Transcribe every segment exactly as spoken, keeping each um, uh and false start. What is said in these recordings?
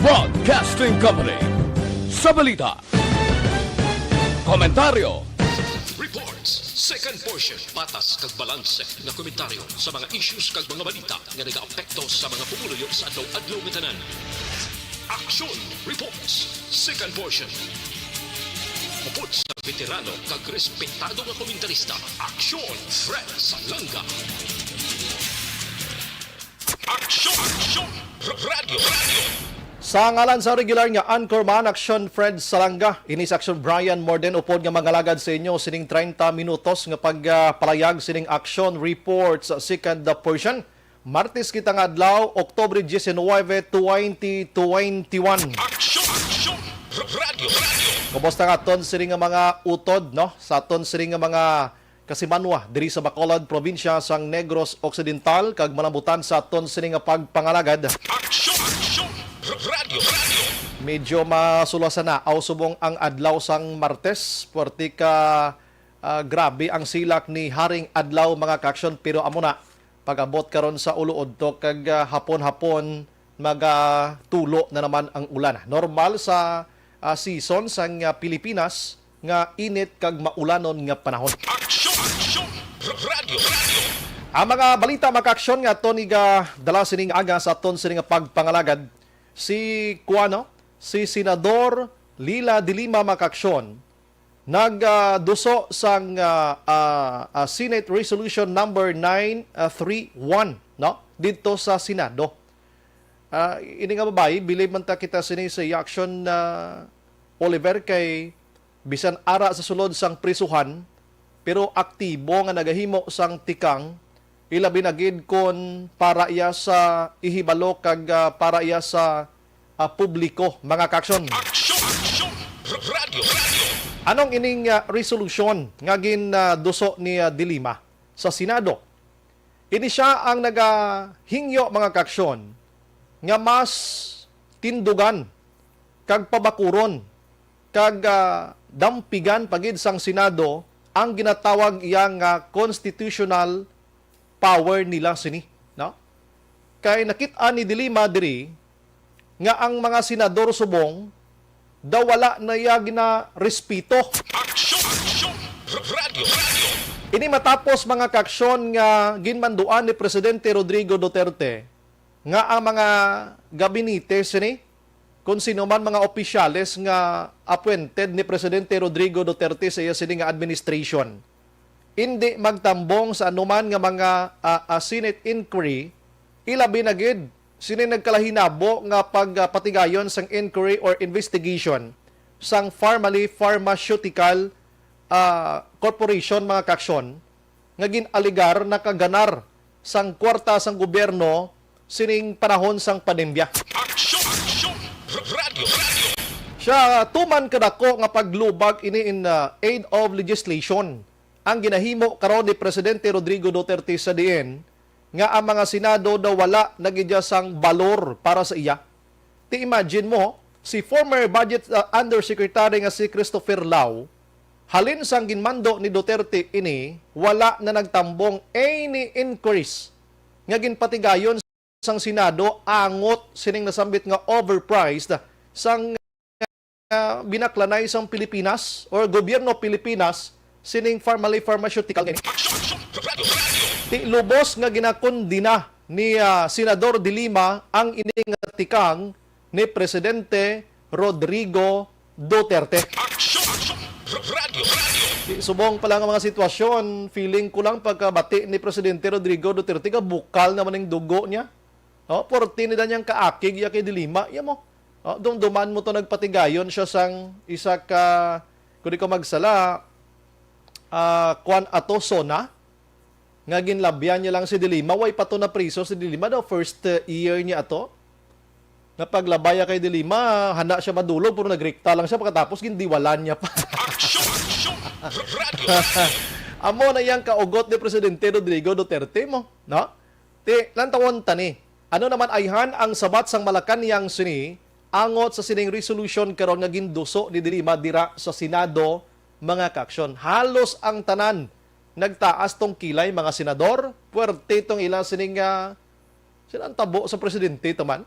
Broadcasting Company. Sa balita, komentaryo, reports, second portion, patas kag balanse nga komentaryo sa mga issues kag mga balita nga nagaapekto sa mga pumuluyo sa adlaw-adlaw nga tanan. Action Reports, second portion. Upod sa veterano kag respetado nga komentarista, Action Fred Salanga. Action! Action! Radyo! Radyo! Sa ngalan sa regular nga anchorman, Action Fred Salanga, ini si Action Brian Morden, upod nga mangalagad sa inyo sining treinta minutos nga pagpalayag sining Action Report sa second portion. Martes kita nga adlaw, Oktubre diecinuebe, twenty twenty-one. Action! Action! Radyo! Radyo! Kumusta nga aton sini nga mga utod, no? Sa aton sini nga mga kasimanwa diri sa Bacolod, probinsya sang Negros Occidental, kag malambutan sa aton sini nga pagpangalagad. Action! Action! Radyo! Radyo! Medyo masulasan na aw subong ang adlaw sang Martes, puwerte ka, ah, grabe ang silak ni Haring Adlaw, mga kaaksyon, pero amo na, pag-abot karon sa uluodto kag, ah, hapon-hapon magatulo na naman ang ulan. Normal sa, ah, season sang, ah, Pilipinas nga init kag maulanon nga panahon. Aksyon! Aksyon! Radyo! Radyo! Ang mga balita, mga kaaksyon, nga aton igadala sining aga sa aton sining pagpangalagad, si kuano, si Senador Leila de Lima, mga kaaksyon, nagduso sang, ah, ah, ah, Senate Resolution Number nine three one, no, didto sa Senado. Ah, ini nga babayi, bilib man ta kita sini sa iya aksyon, ah, Oliver, kay bisan ara sa sulod sang prisuhan, pero aktibo nga nagahimo sang tikang, ilabi na gid kon para iya sa ihibalo kag, ah, para iya sa, ah, publiko, mga kaaksyon. Aksyon! Aksyon! Radyo! Radyo! Anong ining, ah, resolusyon nga gin, ah, duso ni, ah, De Lima sa Senado? Ini sia ang nagahingyo, mga kaaksyon, nga mas tindugan kag pabakuron kag, ah, dampigan pa gid sang Senado ang ginatawag iya nga constitutional power nila sini, no? Kay nakit-an ni De Lima diri nga ang mga senador subong daw wala na iya ginarespeto. Aksyon! Aksyon! Radyo! Radyo! Ini matapos, mga kaaksyon, nga ginmanduan ni Presidente Rodrigo Duterte nga ang mga gabinete sini, kung sino man mga opisyales nga appointed ni Presidente Rodrigo Duterte sa iya sini nga administration, indi magtambong sa anuman nga mga, ah, ah, Senate inquiry, ilabi na gid sini nagkalahinabo nga pagpatigayon sang inquiry or investigation sang Farmally Pharmaceutical, ah, Corporation, mga kaaksyon, nga gin-alegar nakaganar sang kwarta sang gobyerno sining panahon sang pandemya. Aksyon! Aksyon! Radyo! Radyo! Siya, tuman kadako nga paglubag ini in, ah, aid of legislation ang ginahimo karon ni Presidente Rodrigo Duterte, sa diin nga ang mga Senado daw wala na gid sang balor para sa iya. Ti imagine mo, si former Budget, uh, Undersecretary nga si Christopher Lau, halin sang ginmando ni Duterte ini, wala na nagtambong any inquiries nga ginpatigayon sang Senado angot sining nasambit nga overpriced sang, uh, binaklanay sang Pilipinas or gobyerno Pilipinas sining Farmally Pharmaceutical nga ini. Ti lubos nga ginakondena ni, ah, Senador De Lima ang ini nga tikang ni Presidente Rodrigo Duterte. Aksyon! Aksyon! Radyo! Radyo! Ti subong pa lang ang mga sitwasyon, feeling ko lang pagkabati ni Presidente Rodrigo Duterte, nga bukal naman ang dugo niya. Oh, porte ni Danyang kaakig iya kay De Lima, iya mo. Oh, dumduman mo to, nagpatigayon siya sang isa ka, kung di ko magsala, ah, kwan ato, SONA, nga ginlabyan niya lang si De Lima. Way pa to na priso si De Lima daw, first, uh, year niya ato. Nga paglabay kay De Lima, handa siya madulog, pero nagrekta lang siya, pagkatapos gindiwalan niya pa. Aksyon! Aksyon! Radyo! Amo na yang kaugot ni Presidente Rodrigo Duterte mo, no? Ti, lantawon ta ni. Ano naman ayhan ang sabat sang Malacañang sini angot sa sining resolution karon nga ginduso ni De Lima dira sa Senado, mga kaaksyon? Halos ang tanan nagtaas tong kilay, mga senador. Puwerte tong ila sining, ah, sila ang tabo sa presidente taman.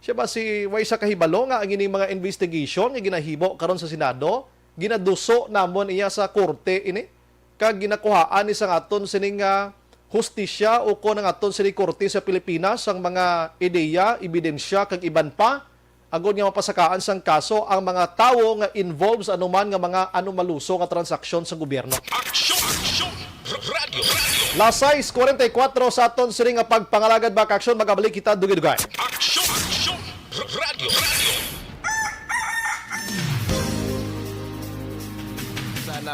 Siya ba si, way siya kahibalo nga ang ining mga investigation nga ginahimo karon sa Senado, ginaduso namon iya sa korte ini? Kag ginakuhaan ni sang aton sining, ah, hustisya o kon ang aton sining korte sa Pilipinas ang mga ideya, ebidensya kag iban pa, agod nga mapasakaan sang kaso ang mga tawo nga involved sa anuman nga mga anomaluso nga transaksyon sa gobyerno. Aksyon! Aksyon! Radyo! Radyo! Las sais kuwarenta y kuwatro sa aton sining nga pagpangalagad, back action, magabalik kita dugay-dugay. Aksyon! Aksyon! Radyo! Radyo! Sana.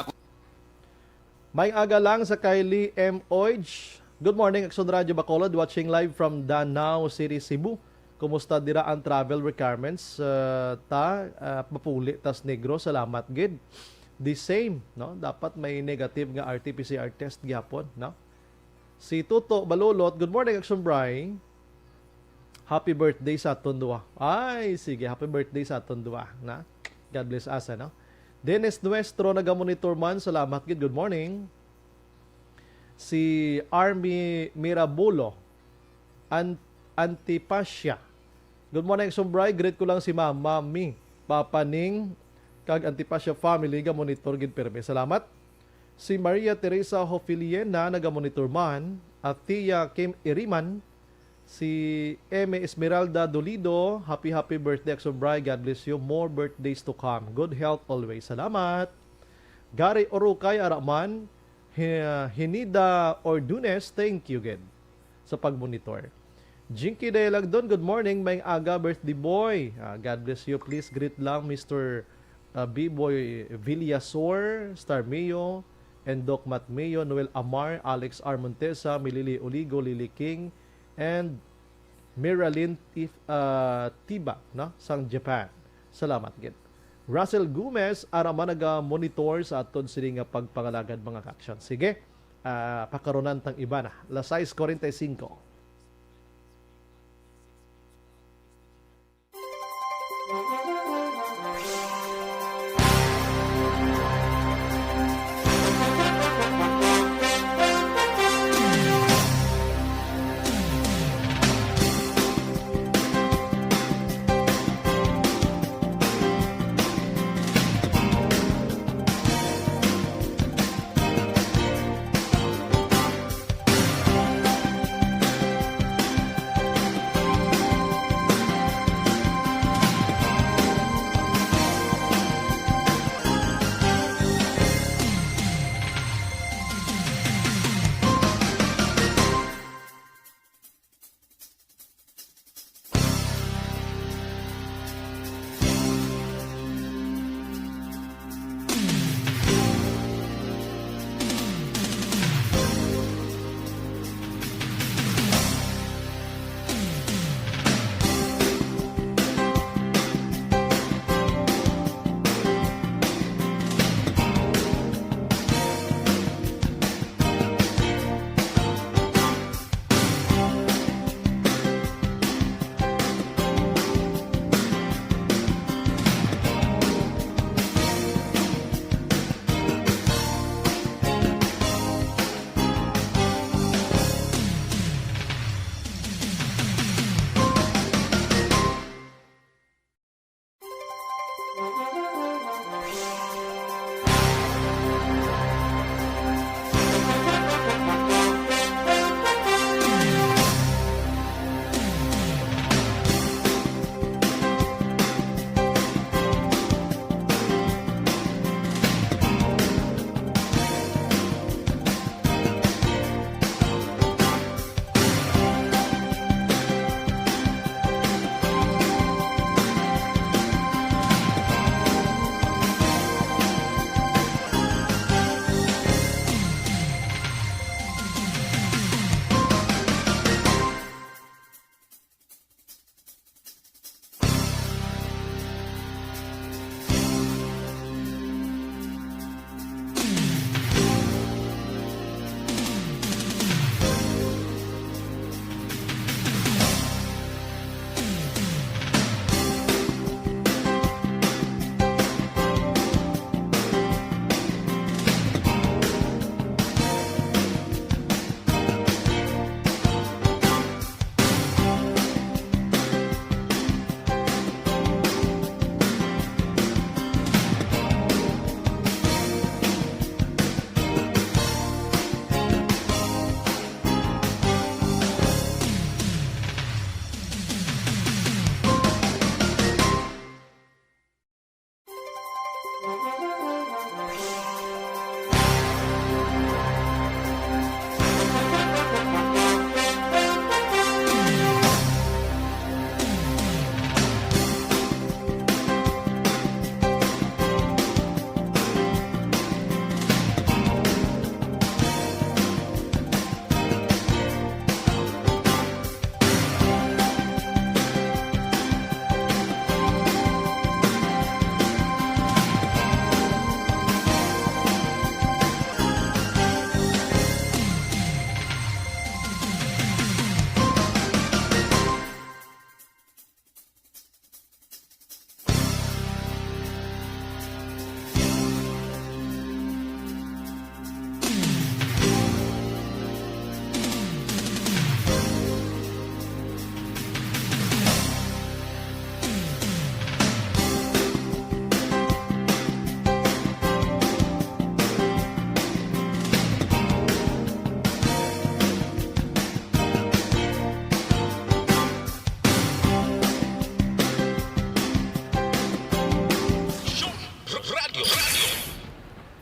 May aga lang sa Kylie M. Oij. Good morning, Aksyon Radyo Bacolod, watching live from Danao City, Cebu. Kumusta dira ang travel requirements? Uh, ta, uh, mapuli tas Negros. Salamat gid. The same, no? Dapat may negative nga R T P C R test gyapon, no? Si Tuto Balulot, good morning, Action Bry. Happy birthday sa aton duwa. Ay, sige, happy birthday sa aton duwa, na. God bless us, ano? Dennis Nuestro, nagamonitor man. Salamat gid. Good morning. Si Army Mirabulo, An-, Antipasia. Good morning, Action Bry. Greet ko lang si Mama Mi, Papa Ning, kag Antipasia family, gamonitor gid pirmi. Salamat. Si Maria Teresa Hofiliena, nagamonitor man. Athea Kim Iriman, si Eme Esmeralda Dolido, happy, happy birthday, Action Bry. God bless you. More birthdays to come. Good health always. Salamat. Gary Orukay, ara man. Hi-, Hinida Ordunes, thank you gid sa pagmonitor. Jinky Dayalagdon, good morning. May aga, birthday boy. Ah, God bless you. Please greet lang Mister, ah, B-Boy Villasor, Star Mio, and Doc Matt Mio, Noel Amar, Alex R. Montesa, Milili Oligo, Lily King, and Miralyn Tif-, ah, Tiba, no? Sang Japan. Salamat gid. Russell Gomez, ara man naga-monitor sa aton sini nga pagpangalagad, mga ka-action. Sige, ah, pakaronan tang iba na. Las sais kuwarenta y singko.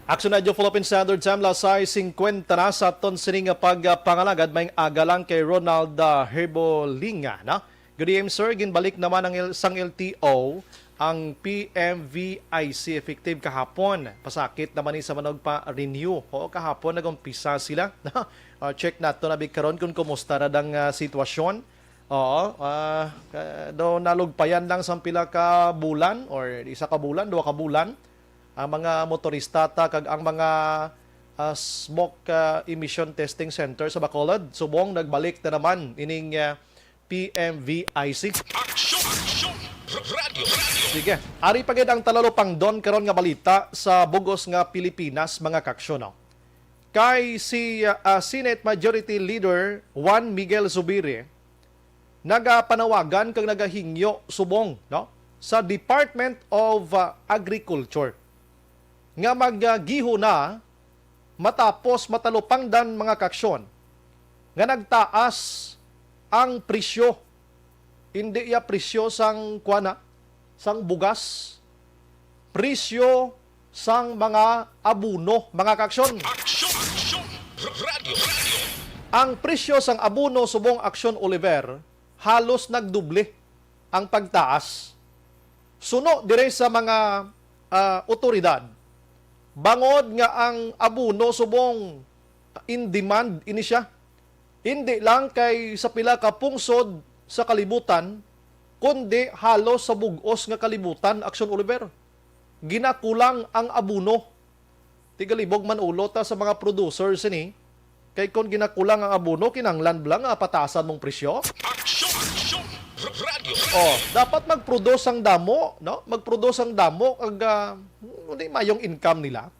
Action Radio Philippine Standard Time, alas sais singkwenta na sa aton sining nga pagpangalagad. May aga lang kay Ronald, ah, Herbolinga, no? Good evening, sir. Ginbalik naman ang L-, sang L T O ang P M V I C effective kahapon. Pasakit naman ni sa manog pa renew. Oo, kahapon nag-umpisa sila. Ah, check nato na big karon kung kumusta na dang, ah, sitwasyon. Oo, ah, ka-, daw nalugpayan lang sang pila ka bulan or isa ka bulan, duha ka bulan ang mga motorista ta kag ang mga, ah, smoke, ah, emission testing center sa Bacolod subong nagbalik na naman ining, ah, P M V I C. Aksyon! Aksyon! Radyo! Radyo! Sige, ari pa gid ang talalupangdon karon nga balita sa bugos nga Pilipinas, mga kaksyon, no? Kay si, ah, Senate Majority Leader Juan Miguel Zubiri nagapanawagan kag nagahingyo subong, no, sa Department of, ah, Agriculture nga maggiho na matapos matalupangdan, mga kaksyon, nga nagtaas ang presyo. Hindi ya presyo sang kuana, sang bugas, presyo sang mga abono, mga kaksyon. Aksyon! Aksyon! Radyo! Radyo! Ang presyo sang abono subong, Aksyon, Oliver, halos nagdoble ang pagtaas. Suno dire sa mga, ah, otoridad, bangod nga ang abono subong in demand ini siya, hindi lang kay sa pila ka pungsod sa kalibutan, kundi halos sa bug-os nga kalibutan, Aksyon, Oliver. Ginakulang ang abono. Tigalibog man ulo ta sa mga producer sini. Kay kon ginakulang ang abono, kinahanglan bala nga patasan mong presyo? Aksyon! Aksyon! Radyo! Oh, dapat mag-produce ang damo, no? Mag-produce ang damo kag, ah, hindi mayong income nila.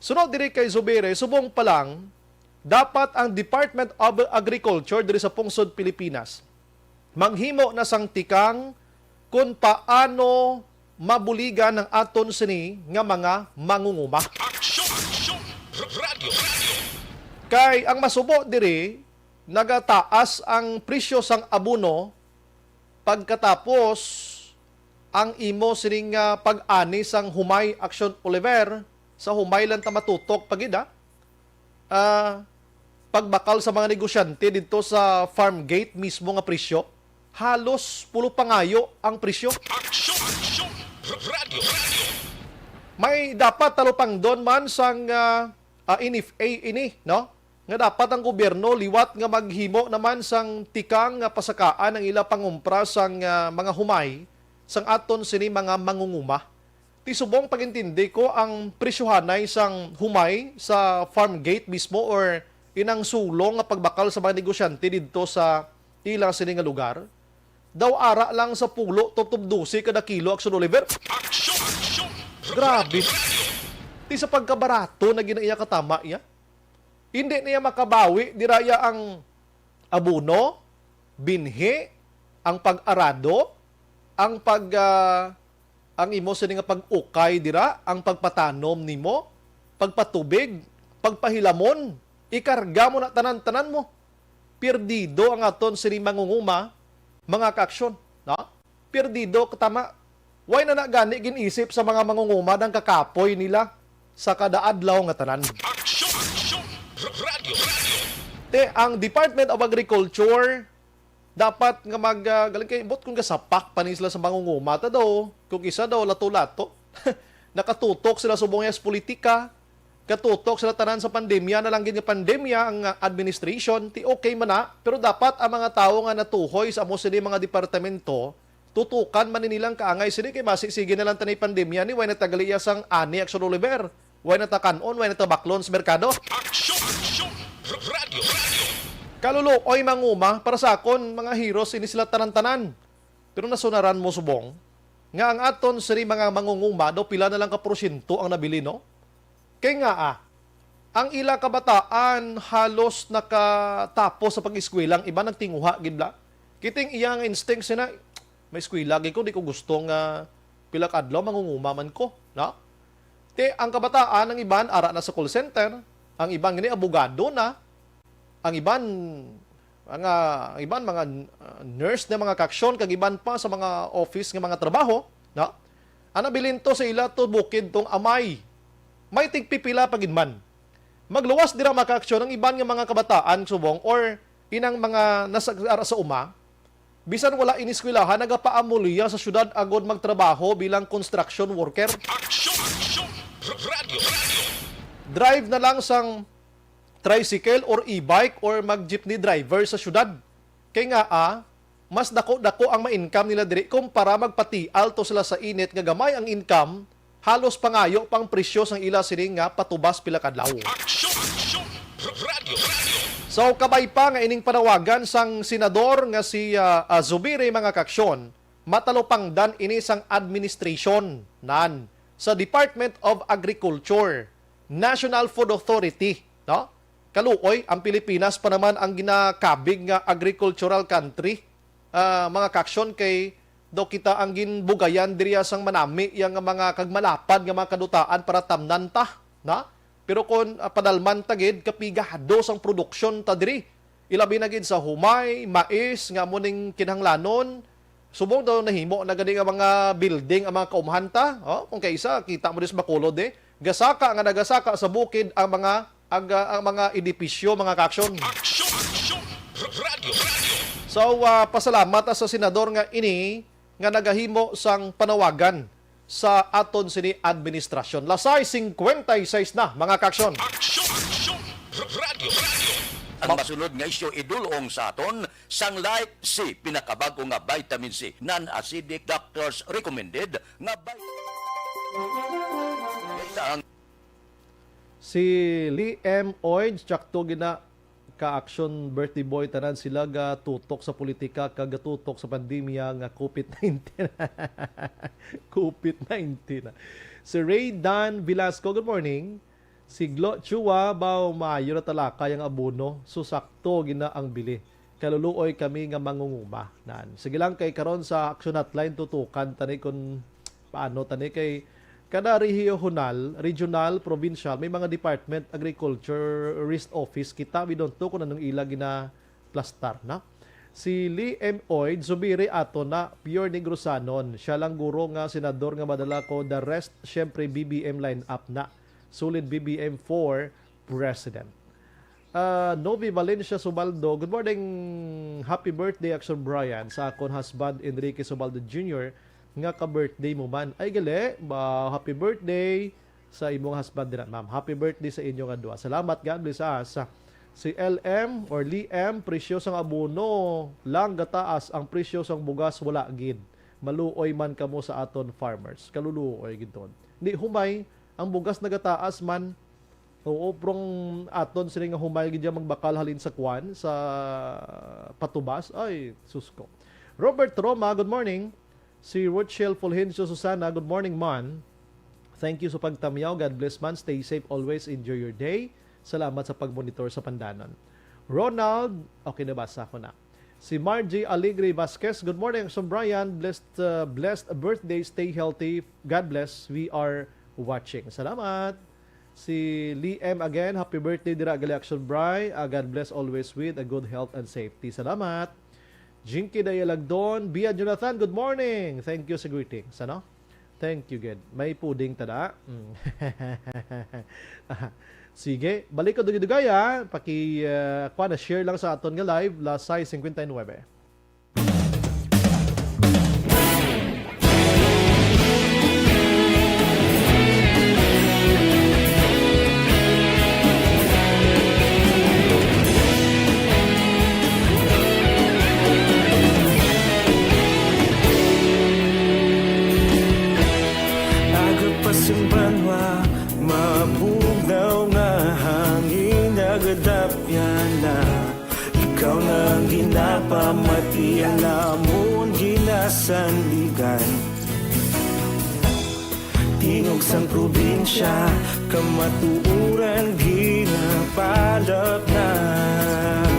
Sunod diri kay Zubiri, subong pa lang, dapat ang Department of Agriculture diri sa pungsod Pilipinas manghimo na sang tikang kung paano mabuligan ang aton sini nga mga mangunguma. Aksyon! Aksyon! Radyo! Radyo! Kay ang masubo diri, nagataas ang presyo sang abono pagkatapos ang imo sining, ah, pag-ani sang humay, Aksyon, Oliver, sa humay lang ta matutok pa gid, ah. Ah, pagbakal sa mga negosyante didto sa farm gate mismo nga presyo, halos pulo pangayo ang presyo. Aksyon! Aksyon! Radyo! Radyo! May dapat talupangdon man sang, ah, ah, N F A ini, no? Nga dapat ang gobyerno liwat nga maghimo naman sang tikang nga pasakaan ang ila pangumpra sang, ah, mga humay sang aton sini mga mangunguma. Ti subong pag-intindi ko, ang presyohanay sang humay sa farm gate mismo or inang sulong nga pagbakal sa mga negosyante didto sa ila sini nga lugar, daw ara lang sa pulo to tub dose kada kilo, Aksyon, Oliver. Aksyon! Aksyon! Grabe. Ti sa pagkabarato na ginaiya katama iya. Hindi niya makabawi dira iya ang abono, binhi, ang pag-arado, ang pag, ah, ang imo sini nga pag-ukay dira, ang pagpatanom nimo, pagpatubig, pagpahilamon, ikarga mo na tanan-tanan mo. Perdido ang aton sini mangunguma, mga kaaksyon, no? Perdido ka tama. Why na na gani gin-isip sa mga mangunguma ang kakapoy nila sa kada adlaw nga tanan? Aksyon! Aksyon! Radyo! Radyo! Te, ang Department of Agriculture dapat nga mag, ah, galing kay, but kung gasapak pa ni sila sa mangunguma, ta daw, kung isa daw, lato-lato. Nakatutok sila subong sa politika, katutok sila tanan sa pandemya, na lang gid nga pandemya ang, ah, administration, ti okay man na, pero dapat ang mga tawo nga natuhoy sa amo sini mga departamento, tutukan man ni nilang kaangay sini, kay basi sige na lang tanay pandemya ni, way na tagaliya sang ani, Aksyon, Oliver, way na ta kan-on, way na ta baklon sa merkado. Aksyon! Aksyon! Radyo! Radyo! Kaluluoy manguma, para sa akon, mga heroes ini sila tanan-tanan. Pero nasunaran mo subong nga ang aton sini mga mangunguma daw pila na lang ka porsyento ang nabilin, no? Kay nga, ah, ang ila kabataan halos nakatapos sa pag-eskwela, ang iban nagtinguha gid bala. Kiting iya nga instinct sina, may eskwela gid ko, di ko gusto nga pila ka adlaw mangunguma man ko, no? Ti ang kabataan, ang iban ara na sa call center, ang iban gani abogado na, ang iban mga, ang iban mga, uh, nurse na, mga kaaksyon, kag iban pa sa mga office nga mga trabaho, no? Ang nabilin to sa ila to bukid tong amay. may tigpipila pa gid man. Magluwas dira, mga kaaksyon, ang iban nga mga kabataan subong or inang mga nasa ara sa uma, bisan wala ineskwelahan, nagapaamulya sa syudad agod magtrabaho bilang construction worker. Aksyon! Aksyon! Radyo! Radyo! Drive na lang sang tricycle or e-bike or mag-jeepney driver sa syudad. Kay nga, ah, mas dako-dako ang ma-income nila diri kumpara magpatial to sila sa init nga gamay ang income, halos pangayo pa ang presyo sang ila sini nga patubas pila ka adlaw. Aksyon! Aksyon! Radyo! Radyo! So, kabay pa nga ining panawagan sang senador nga si, ah, ah, Zubiri, mga kaaksyon, matalupangdan ini sang administration nan sa Department of Agriculture, National Food Authority, no? Kaluoy, ang Pilipinas pa naman ang ginakabig nga agricultural country, ah, mga kaaksyon, kay daw kita ang ginbugayan diriya sang manami iya nga mga kag malapad nga mga kadutaan para tamnan ta, na? Pero kon, ah, padalman ta gid, kapigado sang produksyon ta diri. Ilabi na gid sa humay, mais, nga amo ning kinahanglanon. Subong daw nahimo na gani nga mga building ang mga kaumhan ta. Oh, kung kaisa, kita mo dis Bacolod, eh. Gasaka nga nagasaka sa bukid ang mga, ang, ah, ang mga edipisyo, mga kaaksyon. Aksyon! Aksyon! Radyo! Radyo! So, ah, pasalamat ta sa senador nga ini nga nagahimo sang panawagan sa aton sini administrasyon. Lasay cincuenta y seis na, mga kaaksyon. Aksyon! Aksyon! Radyo! Radyo! Ang masunod nga isyu idulong sa aton sang Life C, pinakabag-o nga vitamin C, non-acidic, doctors recommended nga vitamin. Si Lee M. Oid, tsakto gina ka-action birthday boy, tanan sila gatutok sa politika kag gatutok sa pandemya nga covid nineteen. covid nineteen. Si Ray Dan Velasco, good morning. Si Glo Chua, baw maayo na talakay ang abono, so sakto gina ang bili. Kaluluoy kami nga mangunguma. Nan. Sige lang, kay karon sa Action Hotline, tutukan tani kung paano tani kay kada rehiyonal, regional, provincial, may mga department, agriculture, rist office, kita, we don't know kung anong ila ginaplastar na. Si Lee M. Oid, Zubiri ato na, pure Negrosanon. Siya lang guro nga senador nga madala ko, the rest, syempre, B B M lineup na. Solid B B M for president. Ah, Novi Valencia Subaldo, good morning. Happy birthday, Action Brian, sa akon husband, Enrique Subaldo Junior, nga ka-birthday mo man. Ay, gali, ba, happy birthday sa imong husband dira, ma'am. Happy birthday sa inyo nga duha. Salamat, God bless us. Si L M or Lee M, presyo sang abono lang gataas, ang presyo sang bugas wala gid. Maluoy man kamo sa aton farmers. Kaluluoy gid ton. Di humay, ang bugas nagataas man. Oo, prong aton sini nga humay gid dyan magbakal halin sa kwan, sa patubas. Ay, sus ko. Robert Roma, good morning. Si Rochelle Fulgencio Susana, good morning, man. Thank you sa pagtamyaw. God bless, man. Stay safe always. Enjoy your day. Salamat sa pagmonitor sa Pandanon. Ronald, okay, nabasa ko na. Si Margie Alegre Vasquez, good morning, Action Brian. Blessed, uh, blessed birthday. Stay healthy. God bless. We are watching. Salamat. Si Lee M again, happy birthday dira gali, Action Bri. Ah, God bless always with a good health and safety. Salamat. Jinky Dayalagdon, Bia Jonathan, good morning. Thank you sa greetings, ano? Thank you, good. May puding tada. Mm. Sige, balik ko dugay-dugay, ha. Paki, ah, kuha na, share lang sa aton nga live, las sais cincuenta y nueve. Nagapasimbanwa, mabugnaw nga hangin, nagadapyan na. Ikaw na ang ginapamati, ang amon ginasandigan. Tingog sang probinsya, kamatuoran ginapalapnag.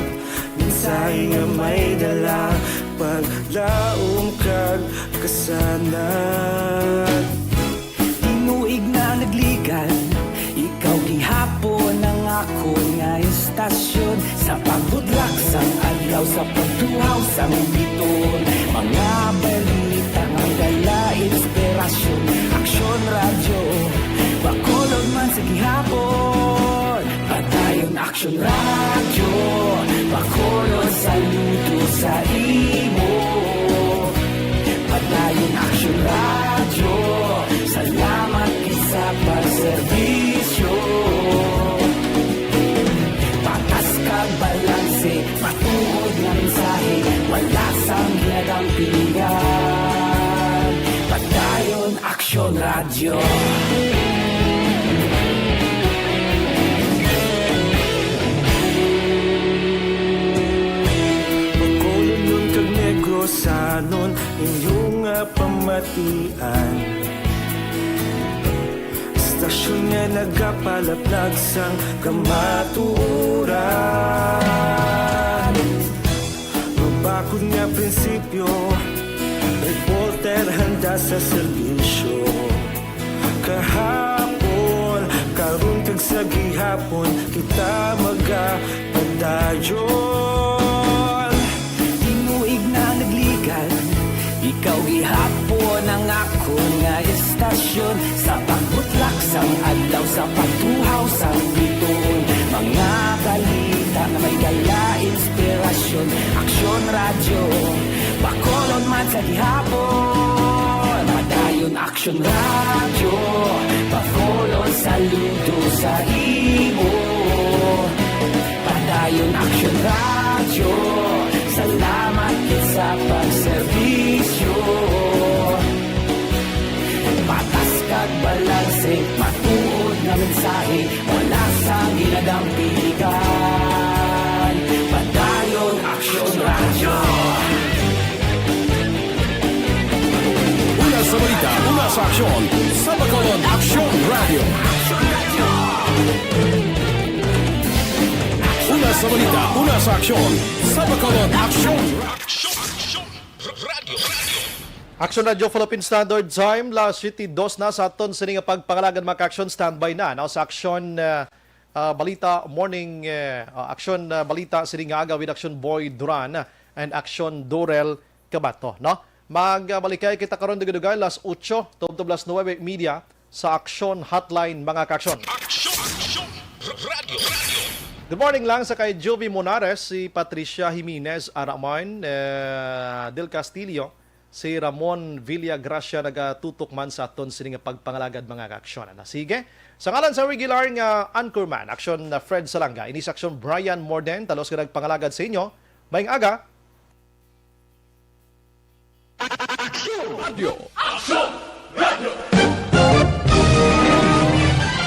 Mensahe nga may dala, paglaom kag kasanag. Tinuig na nagligan, ikaw gihapon ang akon nga istasyon. Sa pagbudlak sang adlaw, sa pagtuhaw sang biton, mga balita nga dala inspirasyon. Aksyon Radyo, Bacolod man sa Radyo, pakulon saludo sa imo. Padayon Aksyon Radyo, salamat gid sa pagserbisyo. Patas kag balanse, matuod nga mensahe, wala sang ginadampingan. Padayon Aksyon Radyo. Bacolodnon kag Negrosanon, inyo nga pamatian. Estasyon nga nagapalaplag sang kamatuoran. Mabakod nga prinsipyo, reporter handa sa serbisyo. Kahapon, karon kag sa gihapon, kita magapadayon. Tinuig na nagligan, ikaw gihapon ang akon nga estasyon. Sa pagbutlak sang adlaw, sa pagtuhaw sang bituon, mga balita nga may dala inspirasyon. Aksyon Radyo, Bacolod man sa gihapon. Padayon Aksyon Radyo, pakulon saludo sa imo. Padayon Aksyon Radyo, salamat gid sa pagserbisyo. Patas kag balanse, matuod nga mensahe, wala sang ginadampingan. Padayon Aksyon Radyo. Una sa balita, una sa aksyon, sa Bacolod Aksyon Radyo. Una sa balita, una sa aksyon, sa Bacolod Aksyon Radyo. Aksyon Radyo Philippine Standard Time, las siyete dos na sa aton sini nga pagpangalagad, mga ka-aksyon. Standby na, no, sa aksyon, uh, uh, balita morning, uh, uh, aksyon, uh, balita sini nga aga with Aksyon Boy Duran and Aksyon Dorel Kabato, no? Magbalikay kita karon dugay-dugay las otso tubtob las nuebe y media sa Aksyon Hotline, mga ka-aksyon. Aksyon, Aksyon, Radyo, Radyo. Good morning lang sa kay Juvie Monares, si Patricia Jimenez, Araman, eh, Del Castillo, si Ramon Villagracia nagatutok man sa aton sini nga pagpangalagad, mga ka-aksyon. Ano, sige. Sa ngalan sa regular nga anchorman, Aksyon, uh, Fred Salanga, ini sa Aksyon Brian Morden, talos nga nagpangalagad sa inyo. Maayong aga. Aksyon! Radyo! Aksyon!